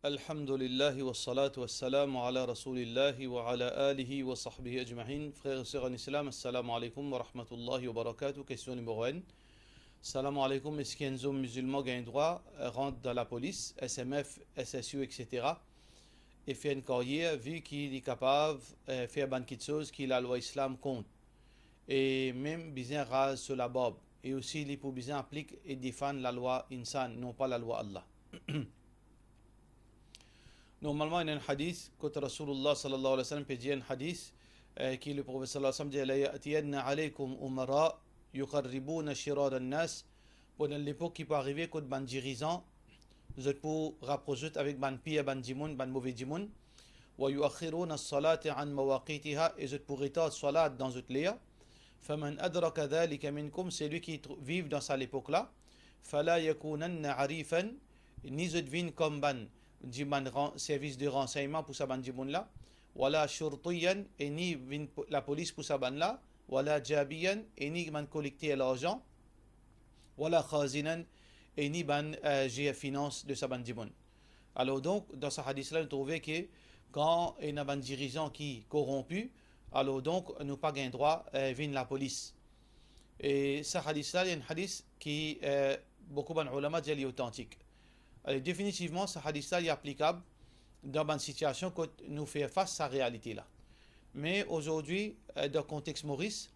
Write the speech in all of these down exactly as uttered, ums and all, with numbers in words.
Alhamdulillah, wa salatu wa salam ala Rasulillah wa ala alihi wa sahbihi ajma'in. Frer e ser an Islam, assalamu alaikum wa rahmatullahi wa barakatuh. Kestion nimero enn. Salam alaikum, eski enn zom mizilman gagn drwa, eh, rant dan lapolis, S M F, S S U, et cetera, e fer enn karyer, vi ki li kapav, eh, fer bann kiksoz ki lalwa Islam kont, e mem bizin raz so labarb, e osi li pou bizin aplik e defann lalwa insan, non pa lalwa Allah? Normalman, ena enn hadis kot Rasoulillah sallallahu alayhi wa sallam pe dir, enn hadis, eh, ki Leprofet sallallahu alayhi wa sallam dir, "La ya'tiyanna alaykum umara yuqarribuna shirar an-nas." Pou ena enn lepok ki pou arive kot bann dirizan, zot pou rapros zot avek bann pir bann dimoun, bann move dimoun. "Wa yuakhiruna as-salata an mawaqitiha", e zot pou retard swalat dan zot ler. "Faman adraka dhalika minkum", selwi ki tr-, viv dan sa lepok la, "fala yakunanna arifan", ni zot vinn kom bann di-, bann ran-, servis de ransegnman pou sa bann dimoun la, "wala shurtiyan", e ni vinn po-, lapolis pou sa bann la, "wala jabiyan", e ni bann kolekter larzan, "wala khazinan", e ni bann, eh, zer finans de sa bann dimoun. Alor donk, dan sa hadis la, nou trouve ke kan ena bann dirizan ki koronpi, alor donk, nou pa gagn drwa, eh, vinn lapolis. E sa hadis la, li enn hadis ki, eh, boukou bann oulama dir li otantik. Eh, definitivman, sa hadis la, li aplikab dan bann sitiasion kot nou fer fas sa realite la. Me azordi, eh, dan kontex Moris,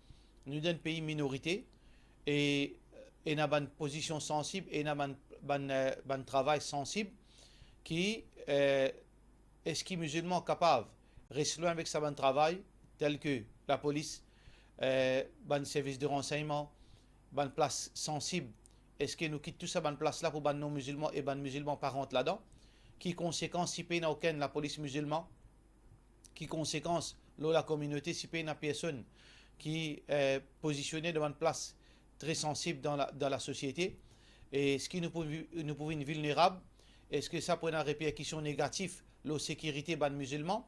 nou dan enn pei minorite, e, eh, ena bann pozision sansib, ena bann, bann, eh, bann travay sansib ki, eh, eski mizilman kapav res lwin avek sa bann travay, tel ke lapolis, eh, bann servis de ransegnman, bann plas sansib? Eski nou kit tou sa bann plas la pou bann non-mizilman e bann mizilman pa rant ladan? Ki konsekans si pena okenn lapolis mizilman? Ki konsekans lor lakominote si pena personn ki, eh, pozisione dan bann plas tre sansib dan la, dan lasosiete? Eski nou pou vi-, nou pou vinn vilnerab? Eski sa pou ena reperkision negatif lor sekirite bann mizilman?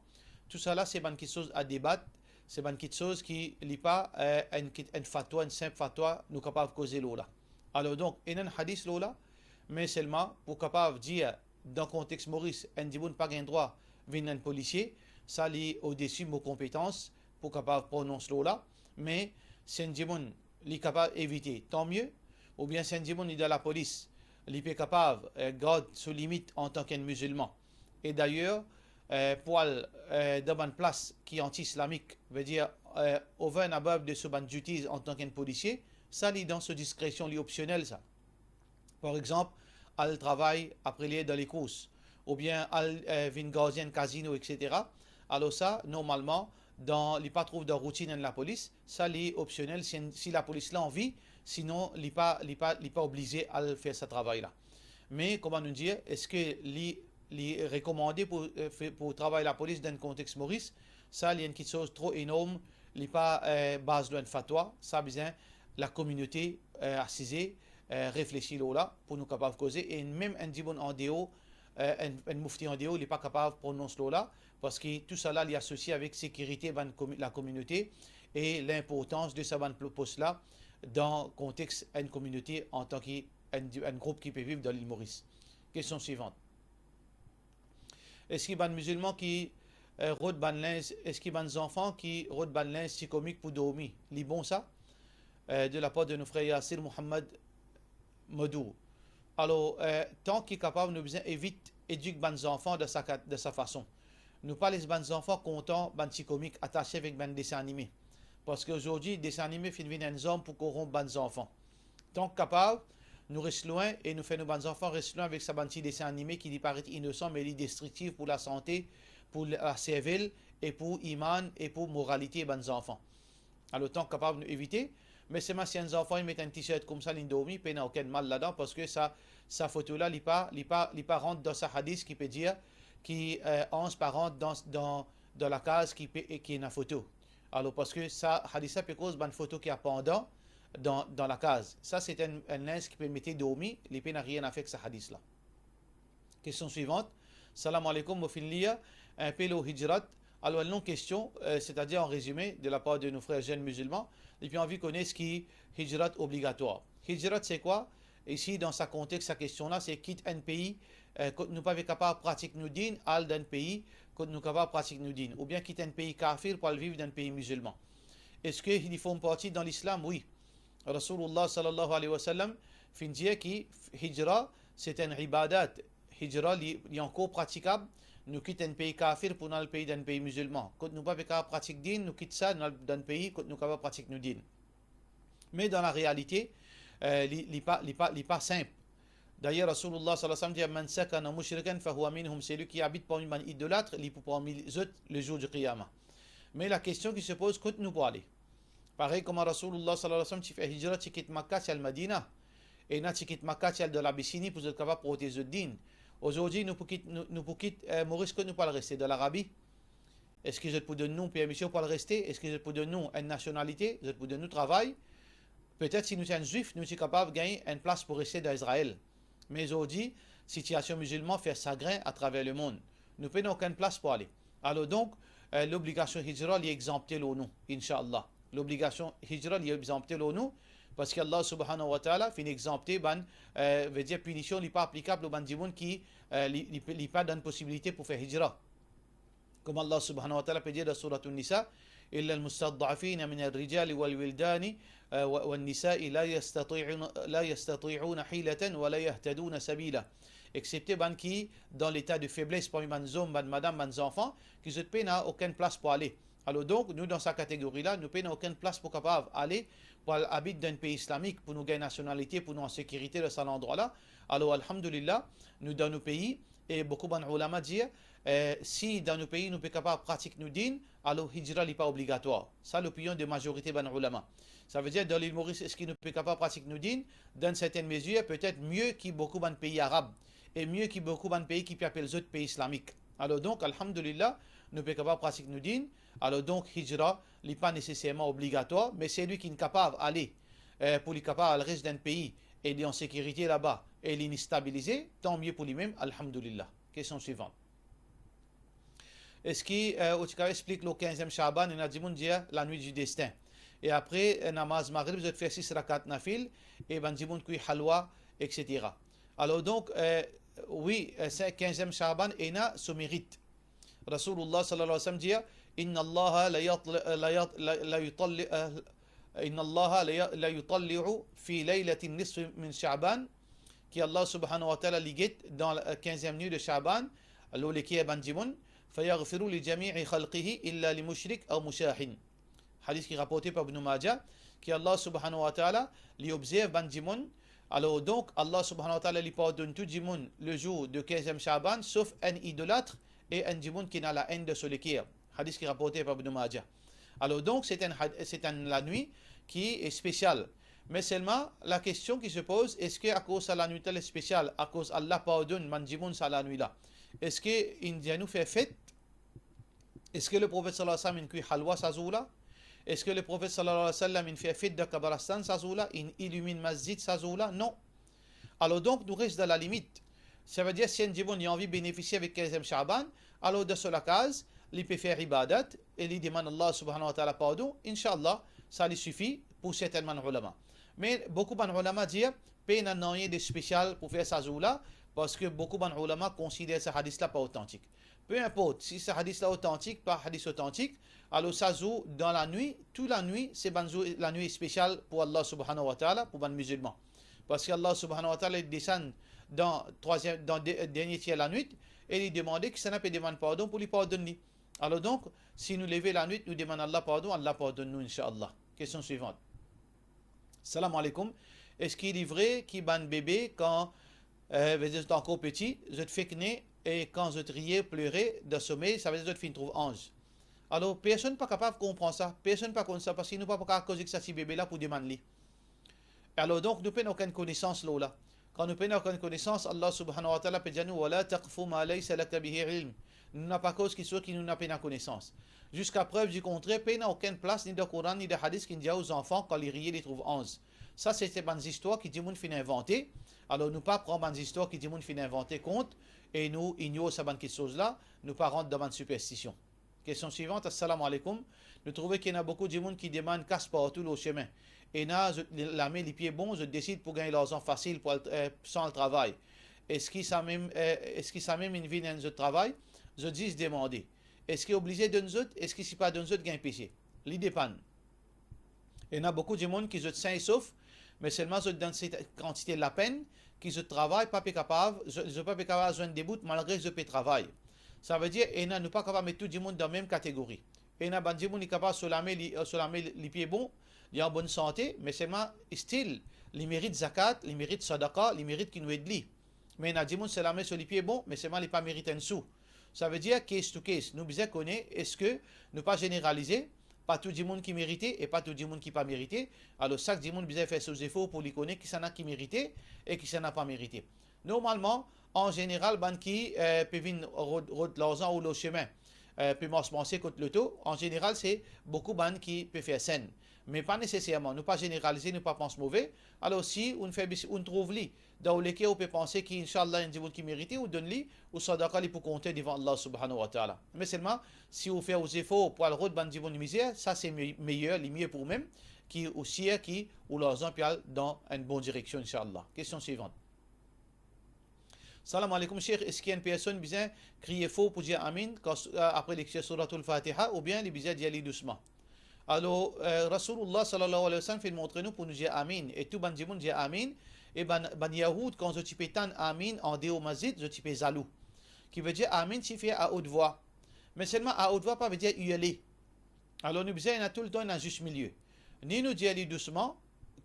Tousala se bann kiksoz a debat, se bann kiksoz ki li pa, eh, enn ki-, enn fatwa, enn sinp fatwa nou kapav koze lor la. Alor donk, ena enn hadis lor la, me selman pou kapav dir dan kontex Moris, enn dimoun pa gagn drwa vinn enn polisie, sa li odesi mo konpetans pou kapav pronons lor la, me si enn dimoun li kapav evite, tanmie, oubien si enn dimoun li dan lapolis, li pe kapav, eh, gard so limit antan ki enn mizilman. E dayer, eh, pou al, eh, dan bann plas ki anti-islamik, vedir, eh, over and above de so bann duties antan ki enn polisie, sa li dan so diskresion, li opsionel sa. Par exanp, al travay apre ler dan lekours, oubien al, eh, vinn gardien kazino, et cetera. Alor sa, normalman, dan, li pa trouv dan routinn enn lapolis, sa li opsionel si enn, si lapolis la anvi, sinon li pa, li pa, li pa oblize al fer sa travay la. Me, kouma nou dir, eski li, li rekomande pou, eh, fe-, pou travay lapolis dan enn kontex Moris? Sa, li enn kiksoz tro enorm, li pa, eh, baz lor enn fatwa, sa bizin lakominote, eh, asize, eh, reflesi lor la pou nou kapav koze, e mem enn dimoun andeor, eh, enn, enn moufti andeor, li pa kapav pronons lor la, parski tousala li asosie avek sekirite bann komi-, lakominote e linportans de sa bann plo-, pos la dan kontex enn kominote antan ki enn di-, enn group ki pe viv dan Lil Moris. Kestion swivan. Eski bann mizilman ki, eh, rod bann linz, eski bann zanfan ki rod bann linz ti komik pou dormi, li bon sa? Eh, de lapar de nou frer Yasir Mohammad Modou. Alor, eh, tan ki kapav, nou bizin evit edik bann zanfan dan sa kat-, dan sa fason. Nou pa les bann zanfan kontan bann ti komik atase avek bann desin anime. Parski azordi, desin anime finn vinn enn zarm pou koronp bann zanfan. Tan ki kapav, nou res lwin e nou fer nou bann zanfan res lwin avek sa bann ti desin anime ki li paret inosan, me li destriktif pou lasante, pou laservel e pou iman e pou moralite bann zanfan. Alor, tan ki kapav nou evite, me selman si enn zanfan li met enn t-shirt koumsa, li dormi, pena okenn mal ladan, parski sa, sa foto la, li pa, li pa, li pa rant dan sa hadis ki pe dir ki, eh, anz pa rant dan, dan, dan lakaz ki pe, ki ena foto. Alor, parski sa hadis la pe koz bann foto ki a pandan dan, dan lakaz. Sa, se enn, enn linz ki pe mete dormi, li pena nanye a fer ek sa hadis la. Kestion swivan. Salam aleykoum, mo finn lir inpe lor hijrat. Alor, enn long kestion, eh, setadir an rezime, de lapar de nou frer zenn mizilman, li pe anvi kone eski hijrat obligatwar. Hijrat, se kwa? Isi, dan sa kontex, sa kestion la, se kit enn pei, eh, kot nou pa pe kapav pratik nou din, al dan pei kot nou kapav pratik nou din, oubien kit enn pei kafir pou al viv dan pei mizilman. Eski li form parti dan Lislam? Wi. Rasoulullah sallallahu alayhi wa sallam finn dir ki hijra, se enn ibadat. Hijra, li, li ankor pratikab. Nou kit enn pei kafir pou nou al pei, dan pei mizilman. Kot nou pa pe kapav pratik din, nou kit sa, nou al dan pei kot nou kapav pratik nou din. Me dan larealite, eh, li, li pa, li pa, li pa sinp. Dayer, Rasoulullah sallallahu alayhi wa sallam dir, "Man sakana mushrikan fahuwa minhum." Seki abit parmi bann idolat, li pou parmi zot le zour di Qiyama. Me lakestion ki se poz, kot nou pou ale? Parey kouma Rasoulullah sallallahu alayhi wa sallam ti fer hijra, ti kit Makka, ti al Madina. Ena ti kit Makka, ti al dan Labisini pou zot kapav protez zot din. Azordi, nou pou kit, nou, nou pou kit, eh, Moris, kot nou pou al reste? Dan Larabi? Eski zot pou donn nou permision pou al reste? Eski zot pou donn nou enn nasionalite? Zot pou donn nou travay? Petet si nou ti enn Zwif, nou ti kapav gagn enn plas pou reste dan Izrael. Me zordi, sitiasion mizilman fer sagrin atraver lemond. Nou pena okenn plas pou ale. Alor donk, eh, lobligasion hijra, li egzanpte lor nou, inshallah. Lobligasion hijra, li egzanpte lor nou, parski Allah subhanahu wa ta'ala finn egzanpte bann, eh, vedir pinision li pa aplikab lor bann dimoun ki, eh, li, li, li pa dan posibilite pou fer hijra. Kouma Allah subhanahu wa ta'ala pe dir dan Surat An-Nisa, "Illa al-mustad'afina min ar-rijali wal-wildani, eh, wa, wan-nisa'i la yastati'una, la yastati'una hilatan wa la yahtaduna sabila." Exsepte bann ki dan leta de febles, parmi bann zom, bann madam, bann zanfan, ki zot pena okenn plas pou ale. Alor donk, nou dan sa kategori la, nou pena okenn plas pou kapav ale, pou al abit dan enn pei islamik, pou nou gagn nasionalite, pou nou an sekirite dan sa landrwa la. Alor, alhamdulillah, nou dan nou pei, e boukou bann oulama dir, eh, si dan nou pei nou pe kapav pratik nou din, alor hijra li pa obligatwar. Sa lopinion de mazorite bann oulama. Savedir, dan Lil Moris, eski nou pe kapav pratik nou din? Dan sertenn mezir, petet mie ki boukou bann pei arab, e mie ki boukou bann pei ki pe apel zot pei islamik. Alor donk, alhamdulillah, nou pe kapav pratik nou din. Alor donk, hijra, li pa neseserman obligatwar, me selwi ki kapav ale, eh, pou li kapav al res dan enn pei, e li an sekirite laba, e li stabilize, tan mie pou limem, alhamdulillah. Kestion swivan. Eski, eh, ou ti kapav explik lor kinziem Shaban, ena dimoun dir lanwit di destin. E apre, eh, namaz Maghrib, zot fer sis rakat nafil, e bann dimoun kwi halwa, et cetera. Alor donk, eh, wi, eh, se kinziem Shaban ena so merit. Rasoulullah sallallahu alayhi wa sallam dir, "Inna Allaha la yatli-, la yat-, la, la yutalli-, eh, inna Allaha la ya-, la yutalli'u fi laylatin nisfi min Sha'ban," ki Allah subhanahu wa ta'ala li get dan, eh, kinziem nwi de Shaban, lor leker bann dimoun, "fa yaghfiru li jami'i khalqihi illa li mushrik aw mushahin." Hadis ki raporte par Ibn Majah, ki Allah subhanahu wa ta'ala, li obzerv bann dimoun. Alor donk, Allah subhanahu wa ta'ala, li pardonn tou dimoun le zour de kinziem Shaban, sof enn idolat e enn dimoun ki ena laenn dan so leker. Hadis ki raporte par Ibn Majah. Alor donk, se enn had-, se enn lanwit ki spesial. Me selman, lakestion ki se poz, eski akoz sa lanwit la spesial, akoz Allah pardonn bann dimoun sa lanwit la, eski inn dir nou fer fet? Eski Leprofet sallallahu alayhi wa sallam inn kwi halwa sa zour la? Eski Leprofet sallallahu alayhi wa sallam inn fer fet dan kabristan sa zour la, inn iliminn masjid sa zour la? Non. Alor donk, nou res dan lalimit. Savedir, si enn dimoun li anvi benefisie avek kinziem Shaban, alor dan so lakaz, li pe fer ibadat e li demann Allah subhanahu wa ta'ala pardon, inshallah, sa li sifi pou sertenn bann oulama. Me boukou bann oulama dir, pena nanye de spesial pou fer sa zour la, parski boukou bann oulama konsider sa hadis la pa otantik. Pe inport si sa hadis la otantik, pa hadis otantik, alor sa zour dan lanwit, tou lanwit, se bann zour, lanwit spesial pou Allah subhanahu wa ta'ala, pou bann mizilman. Parski Allah subhanahu wa ta'ala, li desann dan trwaziem, dan de-, dernie tier lanwit, e li demande ki kisannla pe demann pardon pou li pardonn li. Alor donk, si nou leve lanwit, nou demann Allah pardon, Allah pardonn nou, inshallah. Kestion swivan. Salam aleykoum. Eski li vre ki bann bebe, kan, eh, vedir zot ankor piti, zot fek ne, e kan zot riye, plere dan somey, savedir zot finn trouv anz? Alor, personn pa kapav konpran sa, personn pa konn sa, parski nou pa, pa kapav koz ek sa ti bebe la pou demann li. Alor donk, nou pena okenn konesans lor la. Kan nou pena okenn konesans, Allah subhanahu wa ta'ala pe dir nou, "Wa la taqfu ma laysa laka bihi ilm." Nou napa koz kiksoz ki nou napa konesans. Ziska prev di kontrer, pena okenn plas ni dan Koran ni dan hadis ki dir ou zanfan, kan li riye, li trouv anz. Sa se, se bann zistwar ki dimoun finn invante. Alor, nou pa pran bann zistwar ki dimoun finn invante kont, e nou ignor sa bann kiksoz la, nou pa rant dan bann siperstision. Kestion swivan, assalamu alaikum. Nou trouve ki ena boukou dimoun ki demann kas partou lor sime. Ena zot lame lipie bon, zot desid pou gagn larzan fasil pou al, eh, san al travay. Eski samem, eh, eski samem inn vinn enn zot travay? Zot zis demande. Eski oblize donn zot? Eski si pa donn zot, gagn pese? Li depann. Ena boukou dimoun ki zot sin e sof, me selman zot dan set kantite lapenn ki zot travay pa pe kapav, zot, zot pa pe kapav zwenn debout malgre zot pe travay. Savedir, ena, nou pa kapav met tou dimoun dan mem kategori. Ena bann dimoun li kapav so lame, li, so lame, lipie bon, li an bonn sante, me selman, still, li merit zakat, li merit sadaka, li merit ki nou ed li. Me ena dimoun so lame, so lipie bon, me selman li pa merit enn sou. Savedir, case to case, nou bizin kone, eski nou pa zeneralize, pa tou dimoun ki merite e pa tou dimoun ki pa merite. Alor, sak dimoun bizin fer so zefor pou li kone kisannla ki merite e kisannla pa merite. Normalman, an zeneral, bann ki, eh, pe vinn rod, rod larzan ou lor sime, eh, pe mars panse kot loto, an zeneral, se boukou bann ki pe fer sin. Me pa neseserman, nou pa zeneralize, nou pa pans move. Alor, si ou'nn fer bis-, ou'nn trouv li, dan ou leker ou pe panse ki, inshallah, enn dimoun ki merite, ou donn li, ou sadaka li pou konte devan Allah subhanahu wa ta'ala. Me selman, si ou fer ou zefor pou al rod bann dimoun mizer, sa se me-, meyer, li mie pou ou mem, ki ou sir ki ou larzan pe al dan enn bon direksion, inshallah. Kestion swivant. Salam aleykoum, Sheikh. Eski enn personn bizin kriye for pou dir amin kan, eh, apre lektir Souratul Fatiha, oubien li bizin dir li dousman? Alor, eh, Rasoulullah sallallahu alayhi wa sallam finn montre nou pou nou dir amin, e tou bann dimoun dir amin, e bann, bann Yahoud, kan zot ti pe tann amin andeor masjid, zot ti pe zalou. Ki vedir amin ti fer a haute voix. Me selman a haute voix pa vedir irle. Alor nou bizin ena toultan ena zis milie. Ni nou dir li dousman,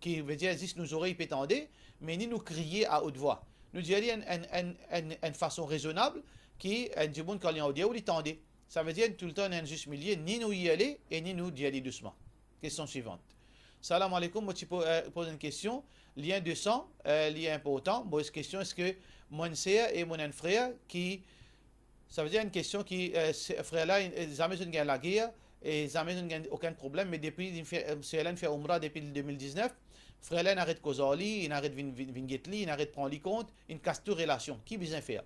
ki vedir zis nou zorey pe tande, me ni nou kriye a haute voix. Nou dir li enn, enn, enn, enn, enn fason rezonab, ki enn dimoun kan li andeor li tande. Savedir toultan ena enn zis milie, ni nou irle e ni nou dir li dousman. Kestion swivant. Salam aleykoum, mo ti pou, eh, poz enn kestion. Lien de san, eh, li inportan. Bon, kestion, eski mo enn ser e mo enn frer ki, savedir enn kestion ki, eh, se-, frer la, eh, zame zot gagn lager e zame zot gagn okenn problem, me depi li fer, eh, ser la inn fer Umra depi de mil diznef, frer la inn aret koz ar li, inn aret vinn, vinn, vinn get li, inn aret pran li kont, inn kas tou relasion. Ki bizin fer?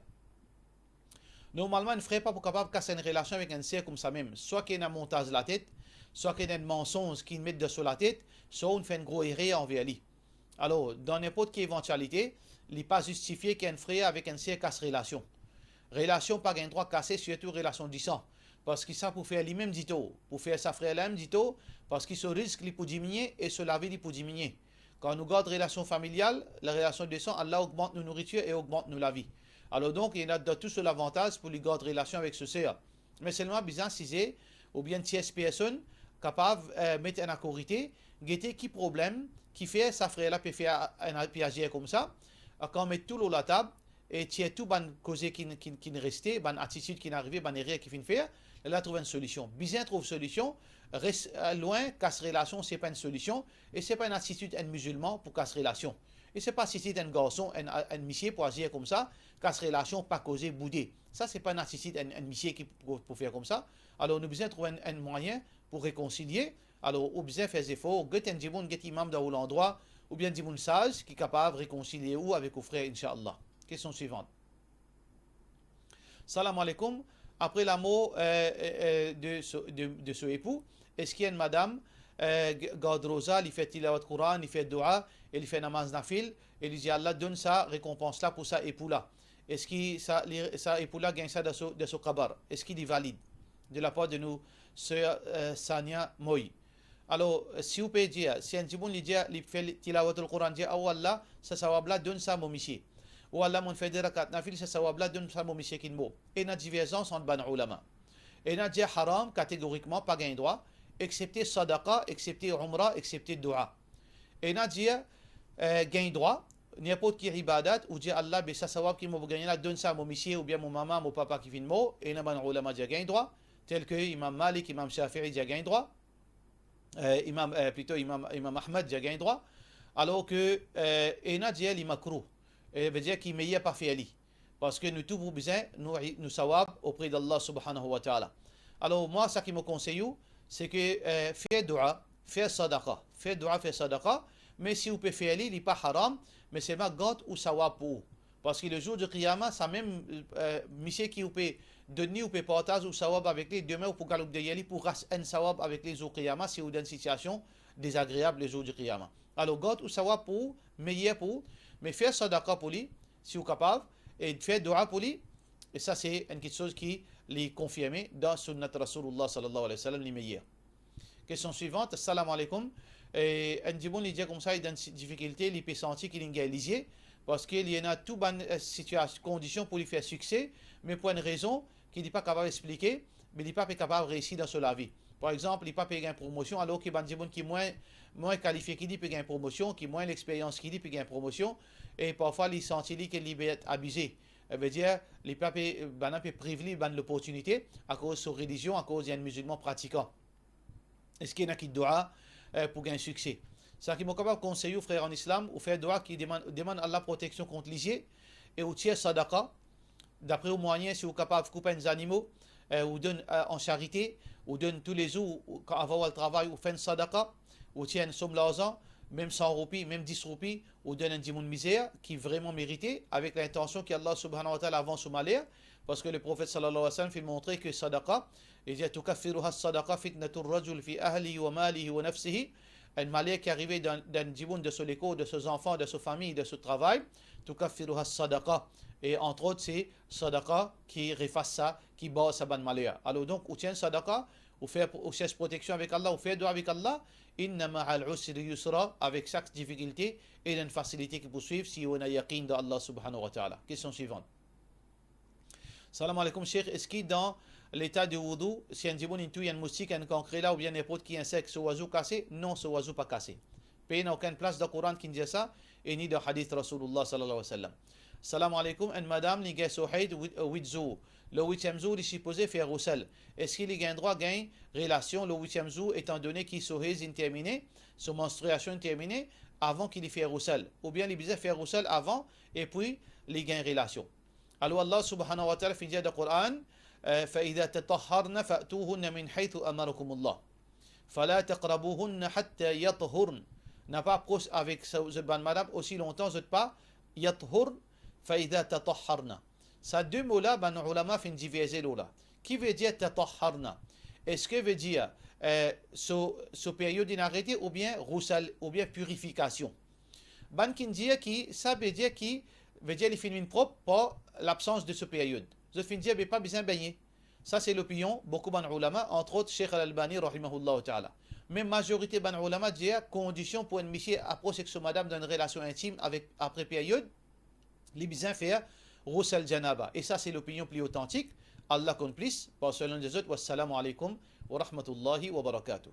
Normalman, enn frer pa pou kapav kas enn relasion avek enn ser koumsa mem. Swa ki ena montaz latet, swa ki ena enn mansonz ki met dan so latet, swa ou'nn fer enn gro erer anver li. Alor, dan ninport ki evantialite, li pa zistifie ki enn frer avek enn ser kas relasion. Relasion pa gagn drwa kase, sirtou relasion disan, parski sa pou fer limem ditor, pou fer sa frer la mem ditor, parski so risk li pou diminie e so lavi li pou diminie. Kan nou gard relasion familial, la relasion de san, Allah ogmant nou nouritir e ogmant nou lavi. Alor donk, ena dan tou so lavantaz pou li gard relasion avek so ser. Me selman bizin size oubien tierse personn kapav, eh, met enn akorite, gete ki problem ki fer sa frer la pe fer enn, pe azir koumsa, kan met tou lor latab, e tir tou bann koze ki, ki, ki reste, bann atitid ki arive, bann erer ki finn fer, la trouv enn solision. Bizin trouv solision, res, eh, lwin, kas relasion, se pa enn solision, e se pa enn atitid enn mizilman pou kas relasion. E se pa atitid enn garson, enn, enn misie pou azir koumsa, kas relasion, pa koze, boude. Sa, se pa enn atitid enn, enn misie ki pou, pou fer koumsa. Alor, nou bizin trouv enn, enn mwayin pou rekonsilie. Alor, ou bizin fer zefor, get enn dimoun, get imam dan ou landrwa, oubien dimoun saz ki kapav rekonsilie ou avek ou frer, inshallah. Kestion swivant. Salam aleykoum. Apre lamor, eh, eh, eh, de so, de, de so epou, eski enn madam, eh, g-, gard roza, li fer tilawat Koran, li fer doua, e li fer namaz nafil, e li dir Allah donn sa rekonpans la pou sa epou la? Eski sa, li, sa epou la gagn sa dan so, dan so kabar? Eski li valid? De lapar de nou ser, eh, Sania Moy. Alor, si ou pe dir, si enn dimoun li dir, li fer li, tilawatul Koran, dir, "O Allah, sa sawab la, donn sa mo misie." "O Allah, mo'nn fer de rakat nafil, sa sawab la, donn sa mo misie ki mor." Ena diverzans ant bann oulama. Ena dir haram, kategorikman, pa gagn drwa, exsepte sadaqa, exsepte umra, exsepte doua. Ena dir, eh, gagn drwa, ninport ki ibadat, ou dir, "Allah, be sa sawab ki mo pou gagne la, donn sa mo misie oubien mo mama, mo papa ki finn mor." Ena bann oulama dir gagn drwa, tel ke Imam Malik, Imam Shafi'i dir gagn drwa. Eh, Imam, eh, plito Imam, Imam Ahmad dir gagn drwa, alor ke, eh, ena dir li makrouh, eh, vedir ki meyer pa fer li, parski nou tou pou bizin nou, nou sawab opre d'Allah subhanahu wa ta'ala. Alor mwa, sa ki mo konsey ou, se ke, eh, fer doua, fer sadaqa, fer doua, fer sadaqa, me si ou pe fer li, li pa haram, me selman gard ou sawab pou ou. Parski le zour di Kiyama, sa mem, eh, misie ki ou pe donn li, ou pe partaz ou sawab avek li, demin ou pou galoup deryer li pou ras enn sawab avek li zour Kiyama, si ou dan enn sitiasion dezagreab le zour di Kiyama. Alor, gard ou sawab pou ou, meyer pou ou, me fer sadaqa pou li, si ou kapav, e fer doua pou li, e sa se enn kiksoz ki li konfirme dan sunnat Rasoulillah sallallahu alayhi wa sallam, li meyer. Kestion swivan, Assalamu alaykum. E, enn dimoun li dir koumsa, li dan enn si-, difikilte, li pe santi ki li gagn lizie, parski li ena tou bann, eh, sitias-, kondision pou li fer sikse, me pou enn rezon ki li pa kapav explike, me li pa pe kapav reysi dan so lavi. Par exanp, li pa pe gagn promosion, alor ki bann dimoun ki mwin, mwin kalifie ki li pe gagn promosion, ki mwin lexperyans ki li pe gagn promosion, e parfwa li santi li ke li pe et abize. E, vedir, li pa pe, bann-la pe priv li bann loportinite akoz so relizion, akoz li enn mizilman pratikan. Eski ena ki doua, eh, pou gagn sikse? Sa ki mo kapav konsey ou, frer an Islam, ou fer doua ki demann, demann Allah proteksion kont lizie, e ou tir sadaka, dapre ou mwayin, si ou kapav koup enn zanimo, eh, ou donn, eh, an sarite, ou donn toulezour, ou, kan, avan ou al travay, ou fer enn sadaka, ou tir enn som larzan, mem san roupi, mem dis roupi, ou donn enn dimoun mizer ki vreman merite, avek lintansion ki Allah subhanahu wa ta'ala avans ou maler, parski Leprofet sallallahu alayhi wa sallam finn montre ki sadaka, li dir, "Tukaffiruha sadaka fitnatur rajul fi ahlihi wa malihi wa nafsihi." Enn maler ki arive dan, dan dimoun, dan so lekor, dan so zanfan, dan so fami, dan so travay, "Tukaffiruha sadaka." E antrot, se sadaka ki efas sa, ki bar sa bann maler. Alor donk, ou tir enn sadaka, ou fer, ou sers proteksion avek Allah, ou fer doua avek Allah, "Inna ma'al usri yusra", avek sak difikilte, ena enn fasilite ki pou swiv si ou ena yakin dan Allah subhanahu wa ta'ala. Kestion swivan. Salam aleykoum, Sheikh. Eski dan leta de woudou, si enn dimoun inn touy enn moustik, enn kankre la, oubien ninport ki insek, so wazou kase? Non, so wazou pa kase. Pena okenn plas dan Koran ki dir sa, e ni dan hadith Rasoulillah sallallahu alayhi wa sallam. Salam aleykoum, enn madam, li gagn so hayd wit, wit zour. Lor witiem zour, li sipoze fer rousel. Eski li gagn drwa gagn relasion lor witiem zour, etandone ki so hayd inn termine, so manstriasion inn termine, avan ki li fer rousel? Oubien li bizin fer rousel avan, epi li gagn relasion? Alor Allah subhanahu wa ta'ala finn dir dan Koran, eh, "Fa idha tatahharna fa'tuhunna min haythu amarakumullah. Fala taqrabuhunna hatta yathurna." Napa apros avek sa, zot bann madam osi lontan zot pa yathurn, fa idha tatahharna. Sa de mo la, bann oulama finn diverze lor la. Ki vedir tatahharna? Eski vedir, eh, so, so period inn arete oubien rousel, oubien pirifikasion? Bann ki'nn dir ki sa vedir ki, vedir li finn vinn prop par labsans de so period. Zot finn dir, be pa bizin begne. Sa se lopinion boukou bann oulama, antrot Sheikh Al-Albani rahimahullahu ta'ala. Me mazorite bann oulama dir kondision pou enn misie apros ek so madam dan enn relasion intim avek, apre period, li bizin fer rousel janaba. E sa se lopinion pli otantik. Allah konn plis, par selon lezot. Wassalamu aleykoum wa rahmatullahi wa barakatuh.